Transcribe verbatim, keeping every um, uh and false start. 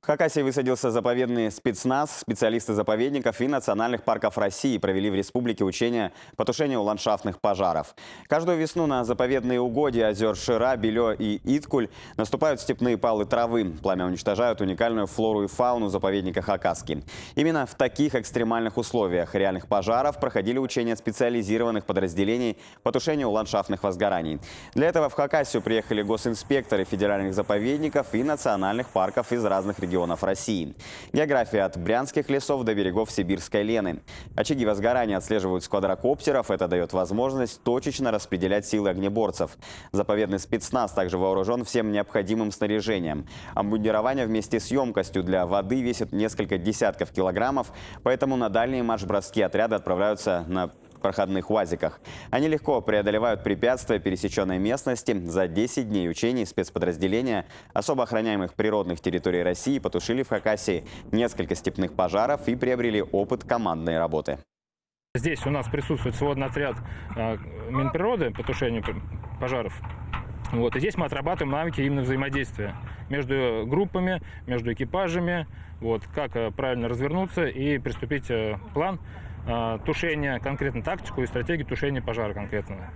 Хакасии высадился заповедный спецназ. Специалисты заповедников и национальных парков России провели в республике учения по тушению ландшафтных пожаров. Каждую весну на заповедные угодья озёр Шира, Белё и Иткуль наступают степные палы травы. Пламя уничтожают уникальную флору и фауну заповедника Хакасский. Именно в таких экстремальных условиях реальных пожаров проходили учения специализированных подразделений по тушению ландшафтных возгораний. Для этого в Хакасию приехали госинспекторы федеральных заповедников и национальных парков из разных регионов России. География от брянских лесов до берегов Сибирской Лены. Очаги возгорания отслеживают с квадрокоптеров. Это даёт возможность точечно распределять силы огнеборцев. Заповедный спецназ также вооружён всем необходимым снаряжением. Обмундирование вместе с ёмкостью для воды весит несколько десятков килограммов, поэтому на дальние марш-броски отряды отправляются на проходных уазиках. Они легко преодолевают препятствия пересечённой местности. За десять дней учений спецподразделения особо охраняемых природных территорий России потушили в Хакасии несколько степных пожаров и приобрели опыт командной работы. Здесь у нас присутствует сводный отряд, э, Минприроды по тушению п-, пожаров. Вот. И здесь мы отрабатываем навыки именно взаимодействия между группами, между экипажами, вот, как, э, правильно развернуться и приступить, э, план, э, тушения, конкретно тактику и стратегию тушения пожара конкретного.